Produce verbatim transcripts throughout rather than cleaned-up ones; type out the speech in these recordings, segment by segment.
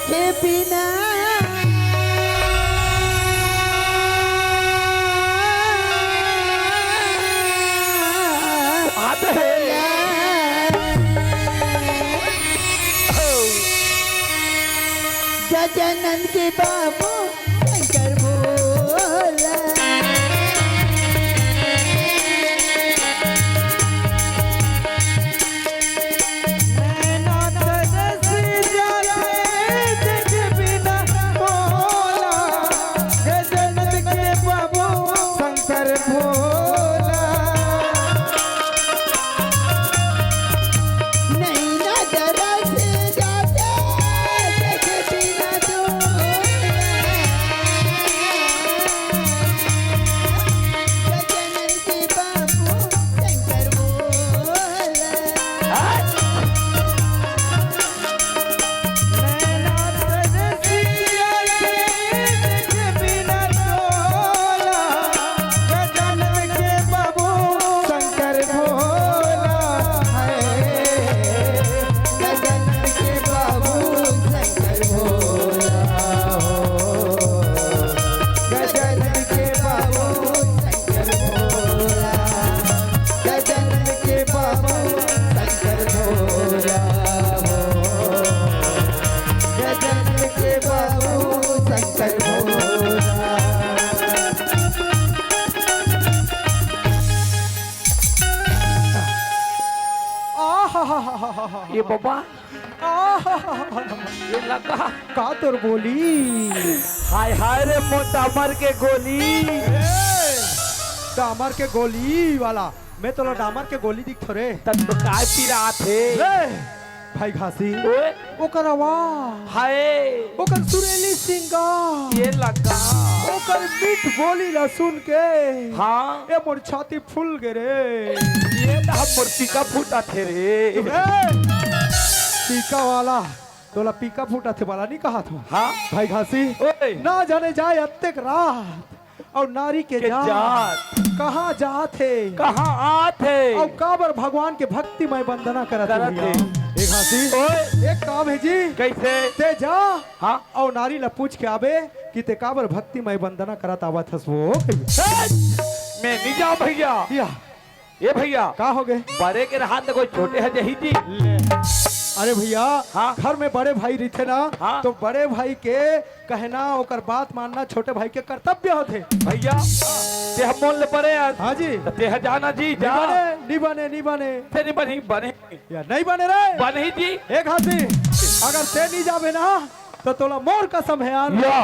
के बिना आते हैं। गजानन के बाबू शंकर भोला। नैना तरस जाथे देखे बिना भोला, गजानन के बाबू शंकर भोला। नैना तरस जाथे देखे बिना भोला। गजानन के बाबू शंकर भोला। नैना तरसिया के देखे बिना डोला, गजानन के बाबू शंकर भोला है। गजानन के बाबू शंकर भोला हो। गजानन के बाबू शंकर भोला। गजानन के बाबू शंकर भोला हो। गजानन के बाबू शंकर भोला। आहा, ये बाबा, ये लगा। का तोर बोली? हाय हाय रे, मोर डामर के गोली। ए, डामर के गोली वाला, मैं तोला डामर के गोली दिखथो रे। तब तो काय पिरात हे? रे, भाई घासी, ओए। ओकर आवाज, हाय। ओकर सुरेली सिंगार, ये लगा। ओकर मीठ बोली ला सुन के, हाँ। ये मोर छाती फूल गे रे। ये तो हम मोर पीका फूटा थे रे। ए, पीका वाला, तोला पीका फूटा थे वाला नहीं कहा था। हाँ। भाई घासी, ओए। ना जाने जाए अत्तेक रात अउ नारी के के जात जात। कहाँ जात हे? कहाँ आत हे? अउ काबर भगवान के भक्ति में वंदना करत हे करत भैया? हे। ए घासी, ओए। एक काम हे जी। कैसे? ते जा हाँ। अउ नारी ला पूछ के आबे कि ते काबर भक्ति में वंदना करत आवत हस वो। हट! मैं नहीं जाऊँ भैया। या। ए भैया। का हो गे? बड़े के रहन त कोई छोटे ह जही जी। ले। अरे भैया, हाँ। घर में बड़े भाई रहिथे ना, हाँ। तो बड़े भाई के कहना, ओकर बात मानना छोटे भाई के कर्तव्य होथे। भैया, ते ह मोर ले बड़े हस। हाँ जी। त ते ह जाना जी, नहीं जा। बने, नहीं बने, नहीं बने। ते नहीं बनी, बने। या नहीं बने रे। बनही जी। ए घासी, अगर ते नहीं जाबे ना, तो तोला मोर कसम हे यार। या।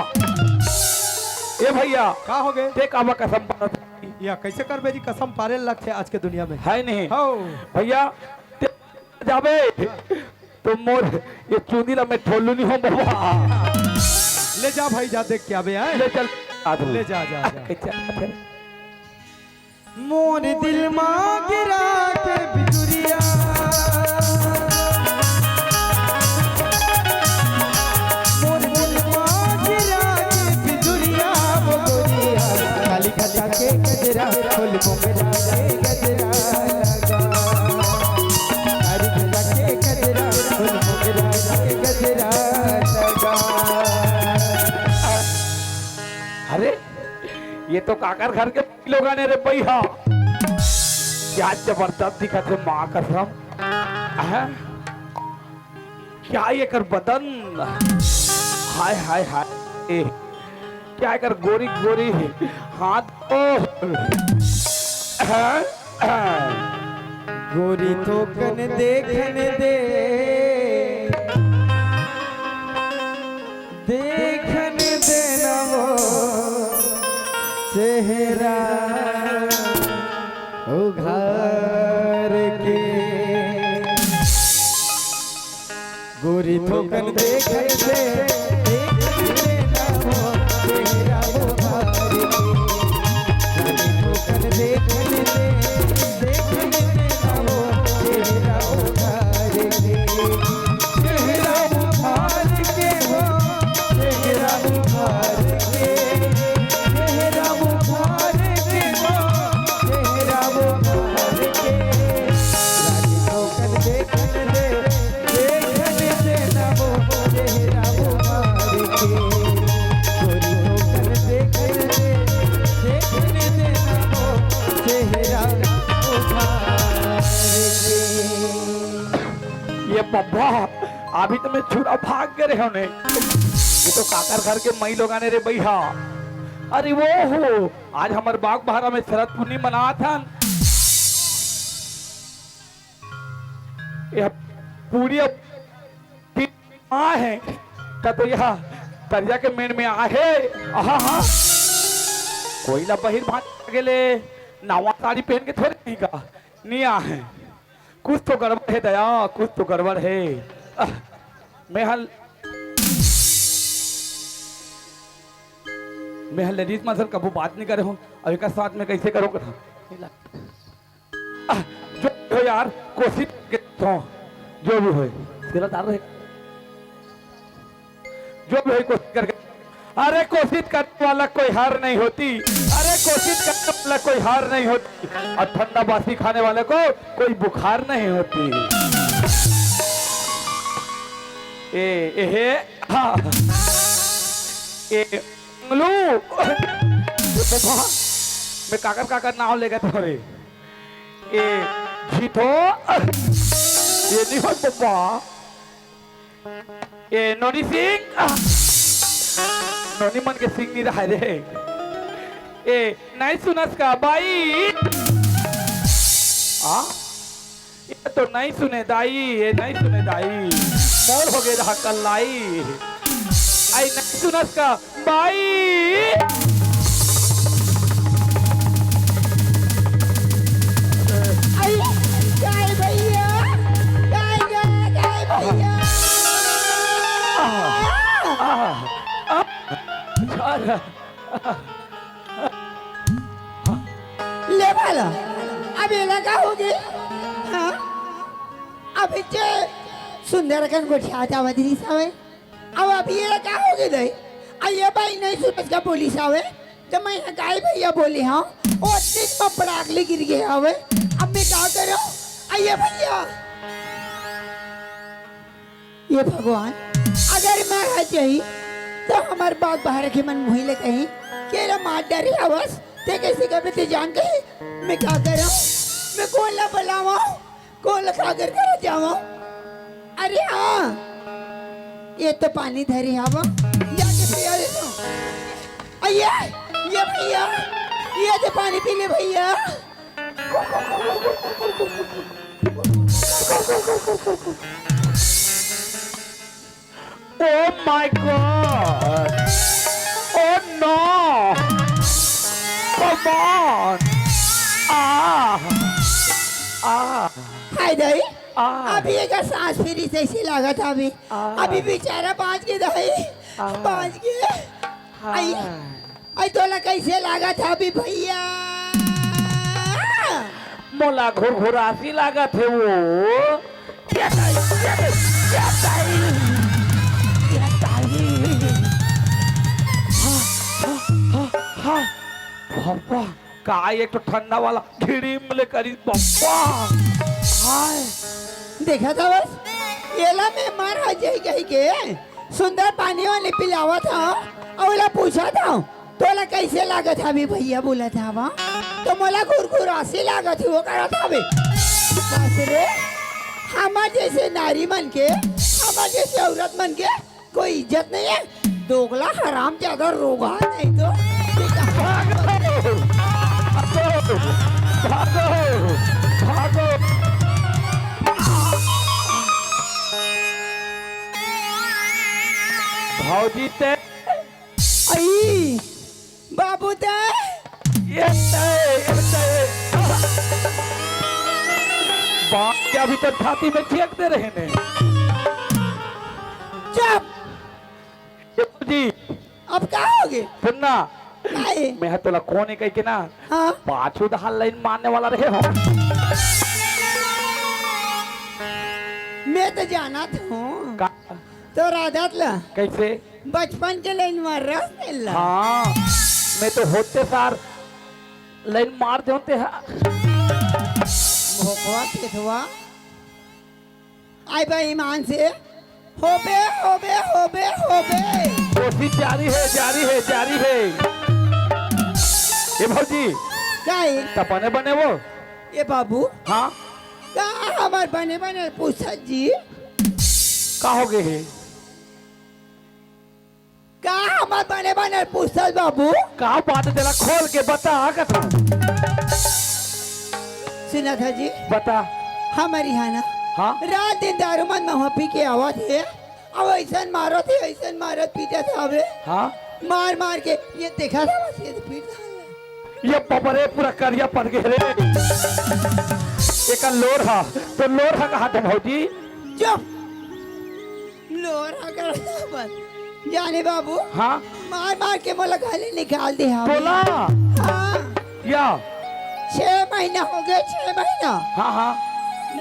ए भैया। का हो गे? ते काबर कसम पारत? या कैसे करबे जी, कसम पारे लगथे आज के दुनिया में। है नहीं। हो। भैया, ते जाबे, तो मोर ये चुंदी ला मैं ठोलू नहीं हूँ बाबा। ले जा भाई, जा देख के आबे, हैं? ले चल, आ तू। ले जा, जा, जा। अच्छा, अच्छा। मोर दिल मा गिरा के बिजुरिया, मोर दिल मा गिरा के बिजुरिया, वो गोरिया, काली घटा के गजरा, फूल मोगरा के गजरा लगा। काली घटा के गजरा, फूल मोगरा के गजरा लगा। अरे, ये तो काकर घर के लोगन हे रे बइहा, क्या जबरदस्त दिखत हे माँ कसम। हैं? क्या एकर बदन, हाय हाय हाय, ए, क्या एकर गोरी गोरी हाथ, ओ, हैं? गोरी थोकन देखन दे, देखन दे ना वो चेहरा उघार के। गोरी थोकन देखन दे, देखन दे ना वो चेहरा उघार के। गोरी थोकन देखन दे, देखन दे ना वो चेहरा उघार के। चेहरा उघार के हो, चेहरा उघार के, चेहरा उघार के हो, चेहरा उघार के। रानी थोकन देखन दे, देखन दे ना वो चेहरा उघार ये बब्बा, अभी तो मैं छुरा भाग गे रहेंव ने। ये तो काकर घर के मई लोग आने रे बइहा। अरे वो हो, आज हमर बाग बहरा में शरद पूर्णिमा मनात हन। ये पूरी अब माँ है, त तो यह तरिया के मेड़ में आहे। आहा हा। कोई ला बहिर भांज गेले, नवा साड़ी पहन के थोड़े नहीं का, नहीं आहे। कुछ तो गड़बड़ है दया, कुछ तो गड़बड़ है। आह, मैं हल, मैं हल लेडीज मन सन कभू बात नहीं करे हूँ, अब एक साथ में कैसे करो कथा। आह, जो भी हो यार, कोशिश के तो, जो भी हो, तेरा तार रहे। जो भी हो, कोशिश करके, अरे कोशिश करने वाला कोई हार नहीं होती, अरे कोशिश करने वाला कोई हार नहीं होती, और ठंडा बासी खाने वाले को कोई बुखार नहीं होती। ए, ए, हे, हाँ। ए, मंगलू। मैं काकर, काकर नाव लेगत हरे। ए, झिथो। ये नहीं हो पप्पा। ए, नोनी सिंह। नोनी मन के सिंह नहीं रहा रे। ए, नहीं सुनस का बाई। आ? ये तो नहीं सुने दाई, ये नहीं सुने दाई। मोर हो गए रहा कल्लाई। आई नहीं सुनस का बाई। आई, काय भैया, काय, काय, काय भैया। आह, आह, आह, आह। ले भाला, अब एला का होगे? हाँ? अभी जे सुंदर कन गोठिया जावत रहिस हवे, अब अभी एला का होगे दई? अ ये बाई नहीं सुनस का बोलिस हवे, त मैं ह काय भैया बोले हंव, ओ दिन म पड़ाक ले गिर गे हवे, अब मैं का करंव? अ ये भैया, ये भगवान, अगर मैं रह जाई, त हमर बाग बहरा के मन मुही ले कही, के रे मार डरे हवस, ते कैसे कबे ते जान गई, मैं का करंव, मैं कोन ला बलावंव, कोन ला काकर करा जावंव। अरे हाँ, ये तो पानी धरे हवंव, जाके पिया दे तो। अये, ये भैया, ये दे पानी पी ले भैया। Oh my God! Oh no! Come on! Ah! Ah! हाय दाई, आ। अभी एकर सांस फिरी जैसे लागत हवे। आ। अभी बेचारा बांच गे दाई, आ। बांच गे। हाँ। आई, आई तोला कैसे लागत हवे भैया? मोला घुरघुरासी लागत हे वो। ये दाई, ये दाई, ये दाई, ये दाई। हाँ, हाँ, हाँ, हाँ। बाबा, का एक ठो ठंडा वाला घिड़िम ले करिस बप्पा। हाय। देखत हवस? एला मैं मर ह जाई कहिके सुंदर पानी वानी पिलावत हंव, अउ ओला पूछत हंव, "तोला कइसे लागत हवे भइया?" बोलत हवं, त मोला घुरघुरासी लागत हे, वो करत हवे। बस रे, हमर जइसे नारी मन के, हमर जइसे औरत मन के कोई इज्जत नहीं है। दोगला हरामजादा रोगहा नहीं तो। भागो! भागो! भागो! भागो! भौजी ते आई। बाबू ते। ये ते, ये ते। बाप के अभी तो छाती में छेक दे रहे ने। चुप। ये जी। अब का होगे? सुन ना। नहीं। मैं ह तोला कोन ए कहिके ना। हाँ। पाछू डहार लाइन मारने वाला रहे हंव। मैं तो जानत हंव। का? तोर आदत ला। कइसे? बचपन के लाइन मार रहा है ला। हाँ, मैं तो होते सार लाइन मार देंव ते हा। भोकवा पेटवा। आय बा ईमान से। होबे, होबे, होबे, होबे। कोशिश जारी है, जारी है, जारी है। ए भौजी। का है? त बने बने वो। ए बाबू। हाँ। का हमर बने बने पूछत जी? का हो गे हे? का हमर बने बने पूछत बाबू? का बात हे तेला खोल के बता कथों। सुनत हस जी? बता। हमर इहाँ ना हाँ? रात दिन दारू मन महुआ पी के आवत हे, अउ अइसन मारत हे, अइसन मारत पीटत हवे। हाँ? मार मार के ये देखत हवस, ये तो पीट डाले। ये बाप रे, पूरा करिया पड़ गे रे। एकर लोर हा, तो लोर हा कहा था भौजी? चुप। लोर हा कर बस। जाने बाबू, हाँ? मार मार के मोला घर ले निकाल दे हवे। तोला? हाँ। या? छह महीना हो गे, छह महीना। हाँ, हाँ।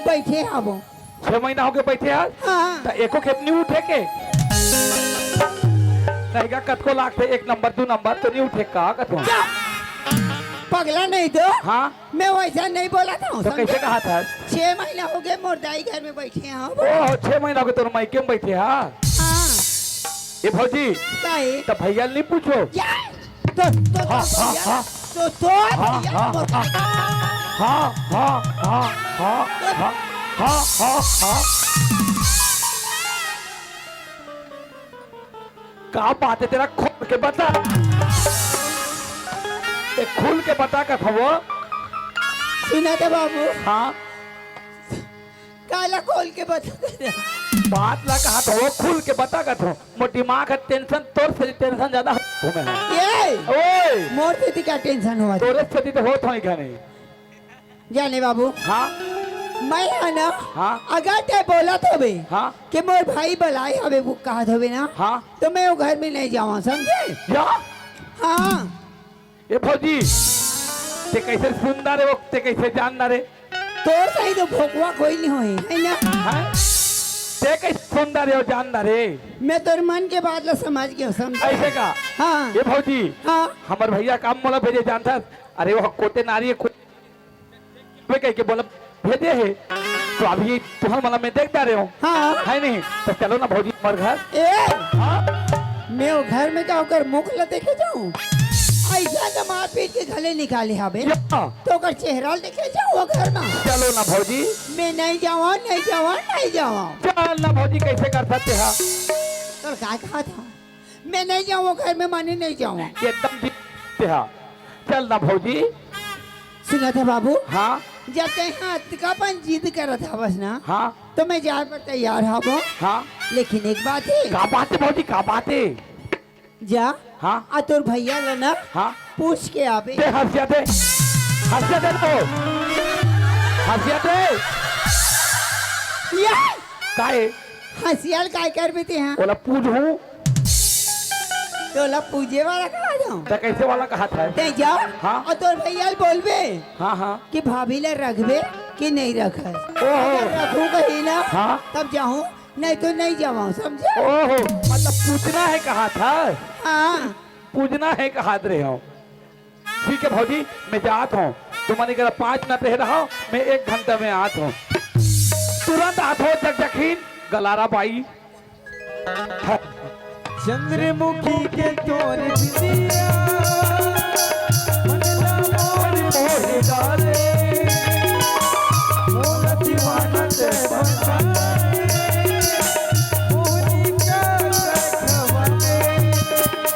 बइठे हवों। छह महीना हो गे बइठे हस? हाँ। त एको खेप नइ उठे के? नहीं गा, कतको लागथे, एक नंबर, दू नंबर, त नइ उठे का कथों? चुप! पगला नहीं तो। हाँ? मैं वइसन नइ बोलत हँव, त कइसे समझे? कहा था? छह महीना हो गे मोर दाई घर में बइठे हँव। ओह, छह महीना हो गे तोर मइके में बइठे हा? हाँ। ए भौजी, काहे? त भइया ल नइ पूछों? या! तो, तो, तो, हाँ, तो, हाँ, यार, हाँ। तो, तो, हाँ, यार, हाँ, मोर हाँ। हाँ, हाँ, हाँ, हाँ, हाँ, हाँ, हाँ, हाँ। का बात हे तेला खोल के बता। ए, खुल के बता कथों। सुनत हस बाबू? हाँ। काला खोल के बता दे। बात ला कहा था वो, खुल के बता कथों। मोर दिमाग हे tension, तोर से tension जादा हो मैं। ए! ओए! मोर से का tension होवत? तोरे से तो होत होही घने। जाने बाबू, हाँ? मैं हा ना, हाँ? अगर तैं बोलत होबे हाँ? कि मोर भाई बलाए हवे, वो कहत होबे ना, हाँ? तो मैं वो घर में नहीं जावँव, समझे? या? हाँ। ए भौजी, तैं कइसे सुन डारे वो, तैं कइसे जान डारे? तोर सही तो भोकवा कोई नहीं होही, है ना? हैं? तैं कइसे सुन डारे वो, जान डारे? मैं तोर मन के बात ला समझ गेंव, समझे? अइसे का? हाँ। ए भौजी, हाँ। हमर भइया काम मोला भेजे जानथस, अरे वो कोटे नारी हे, कोटे कहिके बोला भेजे हे, तो अभी तुहर मन ला मैं देख डारे हँव। हाँ। है नहीं? त चलो ना भौजी हमर घर। ए! हाँ? मैं वो घर में का ओकर मुख ला देखे जावँव? अइसन मारपीट के घर ले निकाले हवे। या। त ओकर चेहरा ला देखे जावँव वो घर में। चलो ना भौजी। मैं नहीं जावँव, नहीं जावँव, नहीं जावँव। चल ना भौजी, कइसे कर सकथे हा? तोर का कहा था? मैं नहीं जावँव वो घर में, माने नहीं जावँव। एकदम जिद हे। चल ना भौजी। सुनत हस बाबू? हाँ। जब तैं हा अतका अपन जिद करत हवस ना, हाँ। तो मैं जाए बर तैयार हवँव। हाँ। लेकिन एक बात हे। का बात हे भौजी, का बात हे? जा, हाँ। अउ तोर भइया ला ना, हाँ। पूछ के आबे। दे हँसिया दे, हँसिया दे तो, हँसिया दे। ये! काहे? हँसिया ल काय करबे तैं हा? ओला पूजहूँ। तोला पूजे वाला कहा जावँव? त कइसे वाला कहा था? तैं जा, हाँ। अउ तोर भइया ल बोलबे हाँ, हाँ। कि भाभी ला रखबे कि नहीं रखस। ओहो। अगर रखहूँ कही ना, हाँ। तब जाहूँ, नहीं तो नहीं जावँव, समझे? ओहो, मतलब पूजना हे कहा था? हाँ। पूजना हे कहा रहे हँव। ठीक हे भौजी, मैं जात हँव, तुमन करा पाँच मिनट रहे रहा, मैं एक घंटा में आत हँव, तुरंत आत हँव, जगजगहीन गलारा बाई। चंद्रमुखी के तोर बिंदिया, मन ला मोर मोह डारे, मोर दीवाना ते बनाए, मोहनी का रखवारे।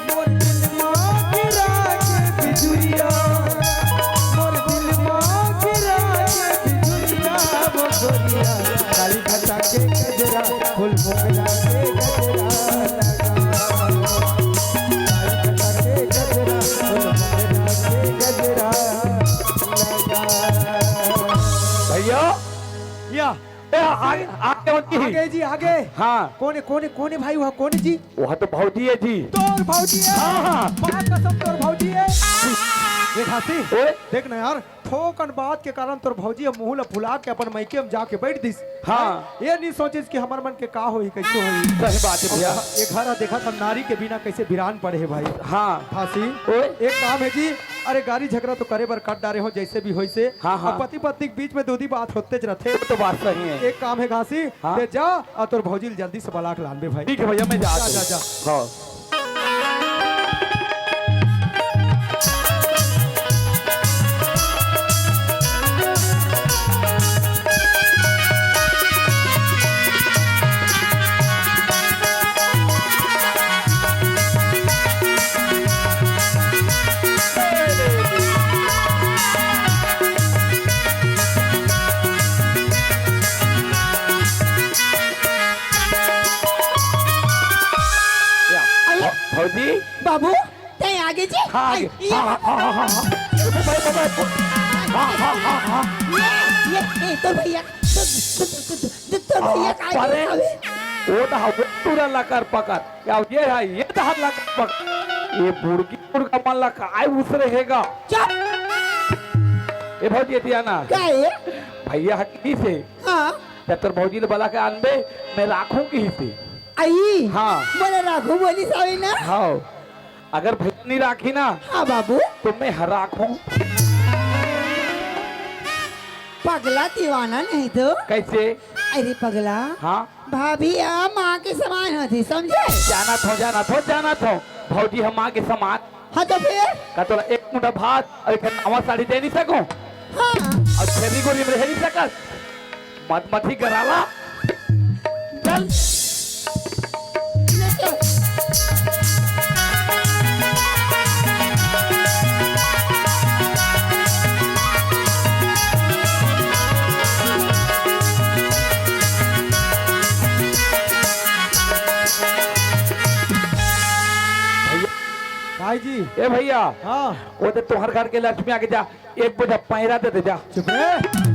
मोर दिल मा गिरा के बिजुरिया, मोर दिल मा गिरा के बिजुरिया, वो गोरिया, काली घटा के गजरा, फूल मोगरा के गजरा लगा। काली घटा के गजरा, फूल मोगरा के गजरा लगा। भैया, या। ए, आगे, आगे, आगे। आगे जी, आगे। हाँ। कोन हे, कोन हे, कोन हे भाई, वो कोन हे जी? वो तो भौजी हे जी। तोर भौजी हे? हाँ, हाँ। माँ कसम तोर भौजी हे। ए घासी, ओए। देख ना यार, थोकन बात के कारण तोर भौजी ह मुँह ला फुला के अपन मइके में जाके बइठ दिस। हाँ। ये नहीं सोचिस कि हमर मन के का होही, कइसे होही। सही बात हे भैया। ये घर ह देखत हस नारी के बिना कइसे बिरान पड़े हे भाई। हाँ। घासी, ओए। एक काम हे जी, अरे गारी झगरा तो करे बर कर डारे हँव, जइसे भी होइसे। हाँ, हाँ। अब पति पत्नी के बीच में दूधी बात होतेच रथे। वो तो बात सही हे। एक काम हे घासी, हाँ। तैं जा अउ तोर भौजी ल जल्दी से बला के लानबे भाई। ठीक हे भैया, मैं जात हँव। जा, जा। हाँ। बाबू, तैं आगे जी। हाँ, आगे। ये हाँ, हाँ, हाँ, हाँ, हाँ। भाई, भाई, भाई, हाँ, हाँ, हाँ, हाँ। ये, ये, ये, तोर भैया, तो, तो, तो, तो, तो, तोर भैया का अरे, आगे? वो तो हाँ, वो पूरा लकर पकर। क्या ये है? ये तो हाथ लकर पकर। ये बुड़की बुड़का मन ला काय उसरे हेगा? चुप। ए भौजी, एती आना। का है? भैया ह किहिसे। हाँ। जब तोर भौजी ले बला के आनबे, मैं राखूं किहिसे। आई। हाँ। बोले राखूं बोली सावी ना। हाँ। अगर भैया नहीं राखी ना, हाँ बाबू। तो मैं हर राखूं। पगला दीवाना नहीं तो। कैसे? अरे पगला। हाँ। भाभी ह माँ के समान होथे, समझे? जानत हों, जानत हों, जानत हों। भौजी ह माँ के समान। हाँ तो फिर? का तोला एक मुठा भात अउ एक नवा साड़ी दे नहीं सकूं? हाँ। अउ छेरी गोरी में रह नहीं सकत? मत मत ही कराला। चल। ले चल। भैया। काय जी? ए भैया। हाँ। वो तो तोहर घर के लक्ष्मी आगे जा, एक बोझा पैरा दे दे जा। चुप रे।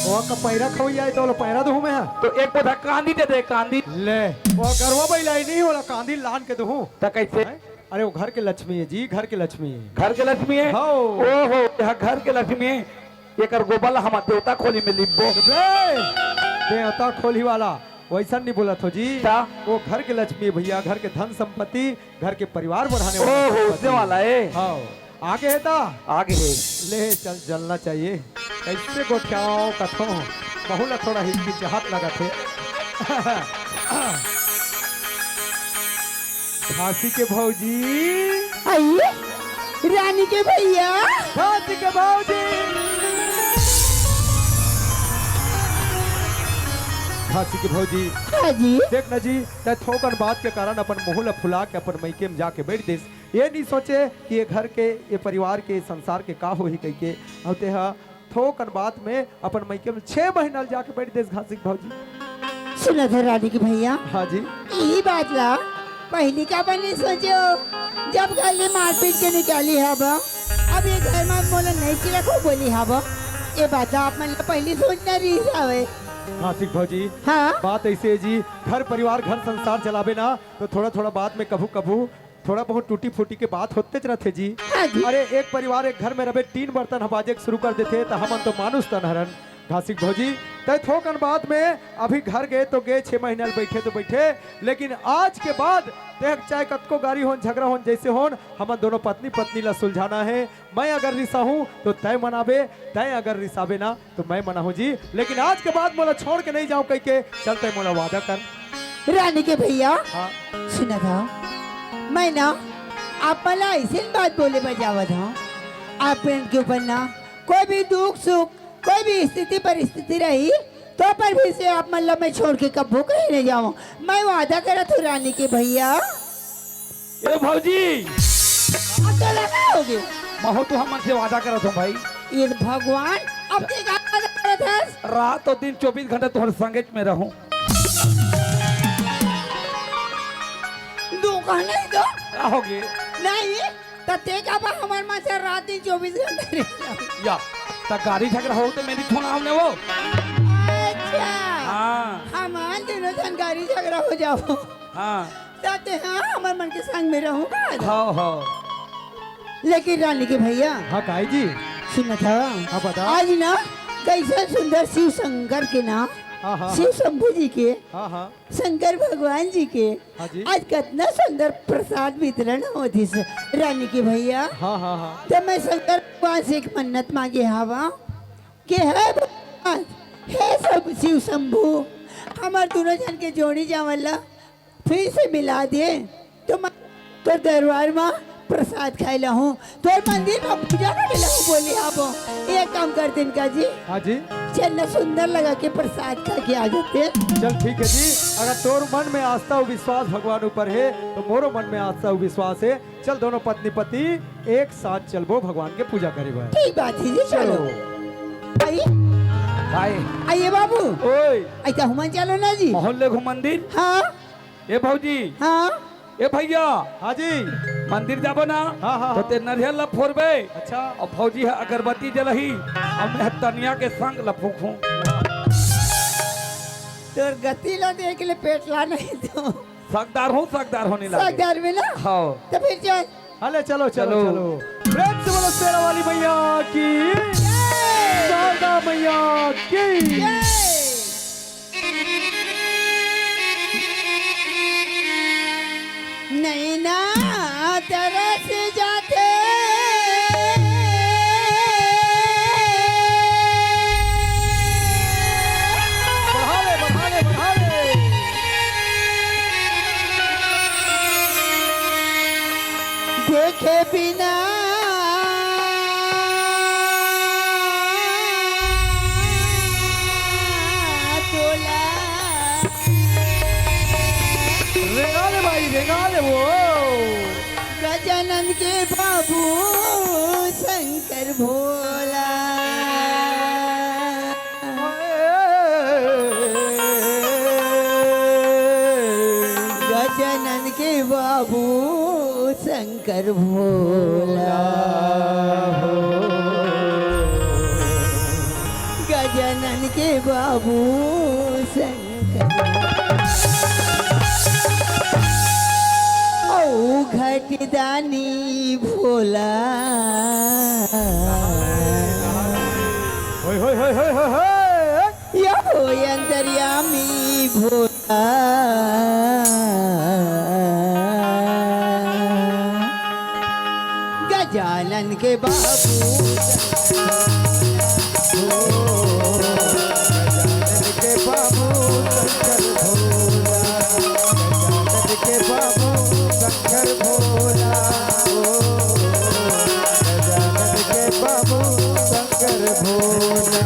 वो का पैरा खवैया है तो वो पैरा दूँ मैं। तो एक बोझा कांदी दे दे, कांदी। ले, वो गरवा बैला ही नहीं होला, कांदी लान के दूँ। त कैसे? हैं? अरे वो घर के लक्ष्मी है जी, घर के लक्ष्मी है। घर के लक्ष्मी है? हाँ। ओहो, यह घर के लक्ष्मी है। एकर गोबर ला हम देवता खोली में लिपबो। चुप रे। देवता खोली वाला वैसा नहीं बोला थो जी। ता? वो घर के लक्ष्मी है भैया, घर के धन संपत्ति, घर के परिवार बढ़ाने वाला ओहो, संपत्ति। उसने वाला है। हाँ। आगे हे ता? आगे हे। ले चल, जलना चाहिए। कैसे गोठियाओ कथो? बहू ला थोड़ा हिचकिचाहट लगत हे। झांसी के भौजी। आई, रानी के भैया। झांसी के भौजी। झांसी के भौजी। हाँ जी। देख ना जी, तै थोकन बात के कारण अपन मुंह ला फुला के अपन मइके में जाके बैठ देस। ये नहीं सोचे कि ये घर के, ये परिवार के, संसार के का होही कहिके। अउ तेहा थोकन बात में अपन मइके में छह महीना ले जाके बैठ देस घासिक भौजी। सुनत हे रानी के भैया। हाँ जी। यही बात ला पहली काबर नहीं सोचे हो? जब घर ले मारपीट के निकाली हब, अब ये घर में मोला नहीं चिरखो बोली हब, ये बात ला आप मन ला पहली सोचना रही हवे। घासिक भौजी, हाँ? बात ऐसे है जी, घर परिवार, घर संसार चलाबे ना, तो थोड़ा थोड़ा बात में कभू कभू थोड़ा बहुत टूटी फूटी के बात होतेच रथे जी। हाँ जी। अरे, एक परिवार एक घर में रहे, टीन बर्तन ह बाजे के शुरू कर देथे, त हमन तो मानुष तन हरन। घासिक भौजी, तय थोकन बात में अभी घर गए तो गए, छह महीना ले बैठे तो बैठे, लेकिन आज के बाद तेह चाहे कतको गारी होन, झगड़ा होन, जैसे होन, हमन दोनों पत्नी पत्नी ला सुलझाना है। मैं अगर रिसाहूं तो तय मनाबे, तय अगर रिसाबे ना तो मैं मनाहूं जी, लेकिन आज के बाद मोला छोड़ के नहीं जाओ कहिके चल, तय मोला वादा कर। रानी के भैया, हाँ। सुना था, मैं ना आप मन ला ऐसे बात बोले बजावत हूँ, आप मन के ऊपर ना कोई भी दुख सुख, कोई भी स्थिति परिस्थिति रही, तो पर भी से आप मन ला मैं छोड़ के कब्बो कहीं नहीं जाऊँ। मैं वादा करत हूँ रानी के भैया। ए भौजी, अब तो लगा होगे। महू तो हमन से वादा करत हूँ भाई। ये भगवान, अब के का वादा करत हस? रात और दिन चौबीस घंटा तुम्हारे संगेच में रहूं। दो कहने दो। का होगे? नहीं, त ते का बा हमर मन से रात दिन चौबीस घंटा रह जाओ। या, त गारी झगड़ा हो तो मेरी फोन आवने वो। अच्छा। हाँ। हमार दोनों जन गारी झगड़ा हो जाओ। हाँ। त ते हाँ हमर मन के संग में रहूं का? हाँ, हाँ। लेकिन रानी के भैया। हाँ, काई जी? सुनत हव? हाँ, बता। आज ना कैसे सुंदर शिव शंकर के ना, हाँ, हाँ, शिव हाँ। शंभू जी के, हाँ, हाँ। शंकर भगवान जी के हाँ जी। आज कितना सुंदर प्रसाद वितरण होतिस रानी के भैया। हाँ, हाँ, हाँ। त मैं शंकर भगवान से एक मन्नत मांगे हवा कि हे भगवान, हे सब शिव शंभू, हमार दोनों जन के जोड़ी जावल ला फिर से मिला दे, तो मैं तोर दरबार में प्रसाद खाए ला हूँ, तोर मंदिर में पूजा करे ला हूँ, बोली आप एक काम कर दिन का जी। हाँ जी। चल ना, सुंदर लगा के प्रसाद खा के आ जाते। चल ठीक है जी, अगर तोर मन में आस्था और विश्वास भगवान ऊपर है तो मोरो मन में आस्था और विश्वास है। चल दोनों पत्नी पति एक साथ चलबो भगवान के पूजा करे बर। ठीक बात है जी, चलो। चलो। आई। भाई। आइए बाबू। ओए। ऐसा हुमन चलो ना जी। मोहल्ले घूम मंदिर। हाँ। ए भौजी। हाँ। ए भैया, हाँ जी। मंदिर जाबो ना, हाँ, हाँ, तो हाँ। ते नरियल ला फोरबे। अच्छा। अउ भौजी ह अगरबत्ती जलही, अउ मैं ह तनिया के संग ला फूकहूं। तोर गति ला देख ले, पेट ला नहीं तो। सकदार हूँ, सकदार होने लागे। सकदार में ना? हाँ। तो फिर चल। अले चलो, चलो, चलो। चलो। प्रेम से बोलो शेरा वाली मैया की, जय। शारदा मैया की। जय। नैना तरस जाते। बढ़ा ले, बढ़ा ले, बढ़ा ले। देखे बिना तोला। रेंगा ले भाई, रेंगा ले वो। गजानन के बाबू शंकर भोला। गजानन के बाबू शंकर भोला हो। गजानन के बाबू शंकर। ओ घटदानी भोला। होय, होय, होय, होय, होय, होय। या हो अंतर्यामी भोला। गजानन के बाबू, गजानन के बाबू शंकर भोला, गजानन के बाबू शंकर भोला, ओ, गजानन के बाबू शंकर भोला।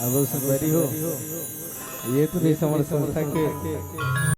अब संगवारी हो, ये तो नहीं समझ संस्था के